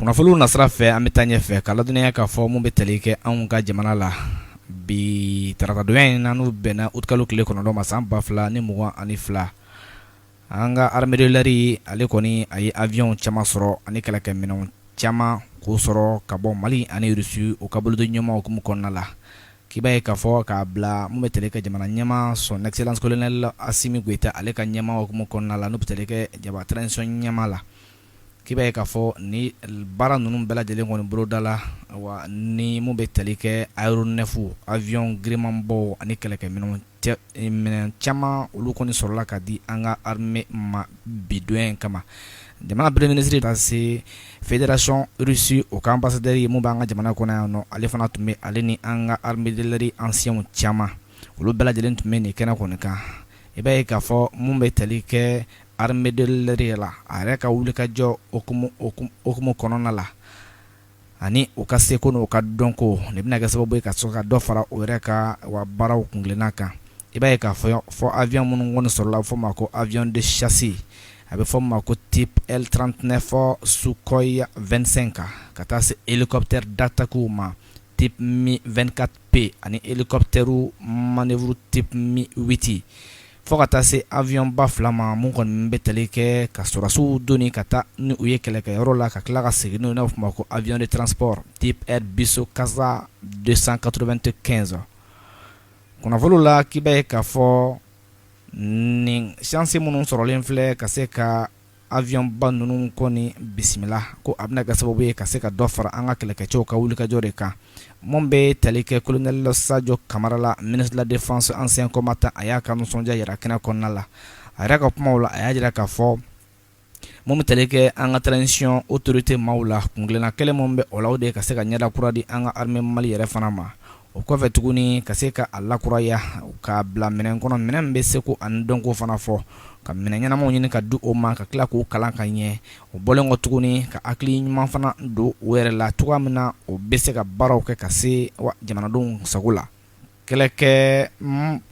Kunnafoniw nasira fɛ, an bɛ taa ɲɛfɛ ka ladɔnniya k'a fɔ mun bɛ tali kɛ anw ka jamana la bi taratadonya in na, n'u bɛnna utikalo tile 9 ma san 2022. An ka armée de l'air, ale kɔni a ye avion caman sɔrɔ ani kɛlɛkɛminɛnw caman k'o sɔrɔ ka bɔ Mali ani Russie u ka bolodiɲɔgɔnma hukumu kɔnɔna la. K'i b'a ye k'a fɔ k'a bila mun bɛ tali kɛ jamana ɲɛmaa son excellence colonel Assimi Goïta, ale ka ɲɛmaa hukumu kɔnɔna la, n'o bɛ tali kɛ jaba transition ɲɛmaa la. K'i b'a ye k'a fɔ ni baara ninnu bɛɛ lajɛlen kɔni boloda la wa, ni mun bɛ tali kɛ aéronef, avion girimanbaw ani kɛlɛkɛminɛnw minɛn caman, olu kɔni sɔrɔla ka di an ka armée ma bi donya in kama. Jamana premier ministre ka se fédération russe, o ka ambassadeur ye mun b'an ka jamana kɔnɔ yan nɔ, ale fana tun bɛ, ale ni an ka armée de l'air anciens caman, olu bɛɛ lajɛlen tun bɛ nin kɛnɛ kɔni kan. I b'a ye k'a fɔ mun bɛ tali kɛ armée de l'air la, a yɛrɛ ka wulikajɔ hukumu kɔnɔna la ani u ka seko n'u ka dɔnko, nin bɛna kɛ sababu ye ka sɔrɔ ka dɔ fara o yɛrɛ ka wa baaraw kuntilenna kan. I b'a ye k'a fɔ fɔ avion minnu kɔni sɔrɔla, a bɛ fɔ ma ko avion de chasse, a bɛ fɔ ma ko type L39 Sukhoi 25, ka taa se hélicoptère d'attaque ma type Mi 24P ani hélicoptère manœuvre type Mi 8, fo ka taa se avion ba fila ma mun kɔni bɛ tali kɛ ka sɔrɔdasiw doni ka taa ni u ye kɛlɛkɛyɔrɔ la ka tila ka segin n'u ye, n'a bɛ f'o ma ko avion de transport type Airbus CASA 295. Kunnafoniw la, k'i b'a ye k'a fɔ nin chance minnu sɔrɔlen filɛ ka se ka avion ba ninnu kɔni bisimila, ko a bɛna kɛ sababu ye ka se ka dɔ fara an ka kɛlɛkɛcɛw ka wulikajɔ de kan. Mun bɛ tali kɛ colonel Sadio Kamara la, ministre de la défense ancien combattant, a y'a ka nisɔndiya yira kɛnɛ kɔnɔna la. A yɛrɛ ka kumaw la, a y'a jira k'a fɔ mun bɛ tali kɛ an ka transition autorité maaw la, kuntilenna kelen mun bɛ o la, o de ye ka se ka ɲɛda kura di an ka armée Mali yɛrɛ fana ma. O kɔfɛ tuguni, ka se ka a lakuraya k'a bila minɛn kɔnɔ, minɛn min bɛ seko ani dɔnko fana fɔ, ka minɛn ɲɛnamaw ɲini ka di o ma, ka tila k'u kalan ka ɲɛ. O bɔlen kɔ tuguni, ka hakili ɲuman fana don u yɛrɛ la cogoya min na o bɛ se ka baaraw kɛ ka se jamanadenw sago la, kɛlɛkɛ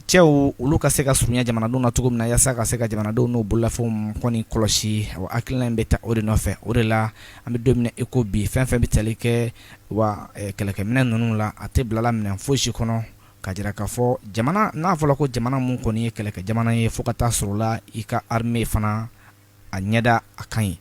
cɛw olu ka se ka surunya jamanadenw na cogo min na, yaasa ka se ka jamanadenw n'u bololafɛnw kɔni kɔlɔsi. O hakilina in bɛ taa o de nɔfɛ. O de la, an bɛ don min i ko bi, fɛn fɛn bɛ tali kɛ wa kɛlɛkɛminɛ ninnu la, a tɛ bilala minɛn foyi si kɔnɔ ka jira k'a fɔ jamana n'a fɔra ko jamana mun kɔni ye kɛlɛkɛ jamana ye, fo ka taa sɔrɔ la i ka armée fana a ɲɛda a ka ɲi.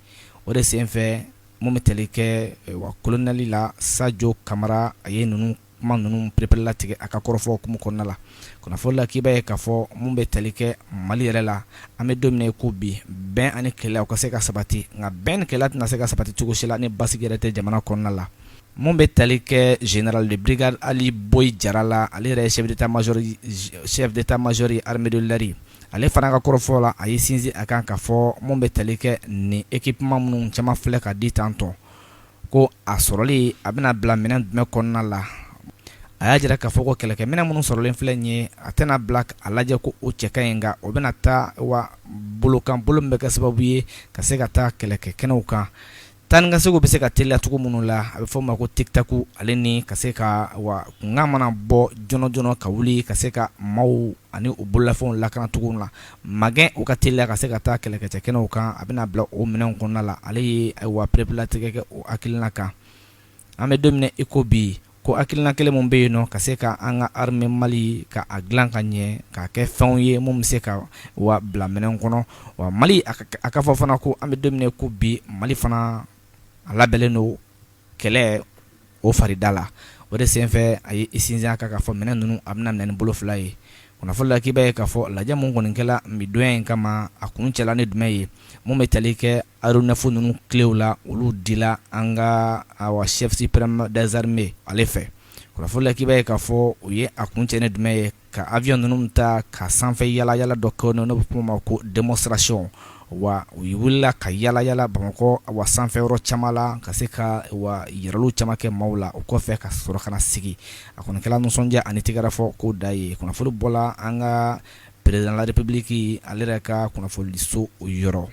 O de senfɛ, mun bɛ tali kɛ wa colonel la Sadio Kamara, a ye ninnu kuma ninnu pereperelatigɛ a ka kɔrɔfɔ hukumu kɔnɔna la. Kunnafoni la, k'i b'a ye k'a fɔ mun bɛ tali kɛ Mali yɛrɛ la, an bɛ don min na i ko bi, bɛn ani kelenya ka se ka sabati. Nka bɛn ni kelenya tɛna se ka sabati cogo si la ni basigi yɛrɛ tɛ jamana kɔnɔna la. Mun bɛ tali kɛ général de brigade Ali Boyi Jara la, ale yɛrɛ ye chef d'état-major ye armée de l'air, ale fana ka kɔrɔfɔ la, a ye sinsin a kan k'a fɔ mun bɛ tali kɛ nin équipement minnu caman filɛ ka di tantɔ, ko a sɔrɔli a bɛna bila minɛn jumɛn kɔnɔna la. A y'a jira k'a fɔ ko kɛlɛkɛminɛ minnu sɔrɔlen filɛ nin ye, a tɛna bila a lajɛ ko o cɛ ka ɲi, nka o bɛna taa wa bolo kan, bolo min bɛ kɛ sababu ye ka se ka taa kɛlɛkɛ kɛnɛw kan, taa ni ka seginw bɛ se ka teliya cogo minnu la, a bɛ fɔ o ma ko tic-tac, ale ni ka se ka wa kunkan mana bɔ joona joona ka wuli ka se ka maaw ani u bololafɛnw lakana cogo min na, magɛn u ka teliya ka se ka taa kɛlɛkɛcɛ kɛnɛw kan, a bɛna bila o minɛnw kɔnɔna la. Ale ye ayiwa pereperelatigɛ kɛ o hakilina kan. An bɛ don min na i ko bi, ko hakilina kelen min bɛ yen nɔ ka se ka an ka armée Mali ka a dilan ka ɲɛ, k'a kɛ fɛnw ye mun bɛ se ka wa bila minɛn kɔnɔ wa Mali, a ka fɔ fana ko an bɛ don min na ko bi, Mali fana a labɛnnen don kɛlɛ o farida la. O de senfɛ, a ye i sinsin a kan k'a fɔ minɛn ninnu a bɛna minɛ ni bolo fila ye. Kunnafoni la, k'i b'a ye k'a fɔ lajɛ mun kɔni kɛla bi donya in kama, a kun cɛla ni jumɛn ye? Mun bɛ tali kɛ aéronef ninnu clés la, olu dila an ka awa chef suprême des armées ale fɛ. Kunnafoni la, k'i b'a ye k'a fɔ u ye a kun cɛ ni jumɛn ye ka avion ninnu ta ka sanfɛ yala yala dɔ kɛ, n'o bɛ f'o ma ko démonstration wa, u wulila ka yala yala Bamakɔ wa sanfɛ yɔrɔ caman la, ka se ka wa yiraliw caman kɛ maaw la. O kɔfɛ, ka sɔrɔ ka na sigi. A kɔni kɛla nisɔndiya ani tɛgɛrɛ fɔ ko da ye. Kunnafoni bɔla an ka président de la république ale yɛrɛ ka kunnafoniso o yɔrɔ.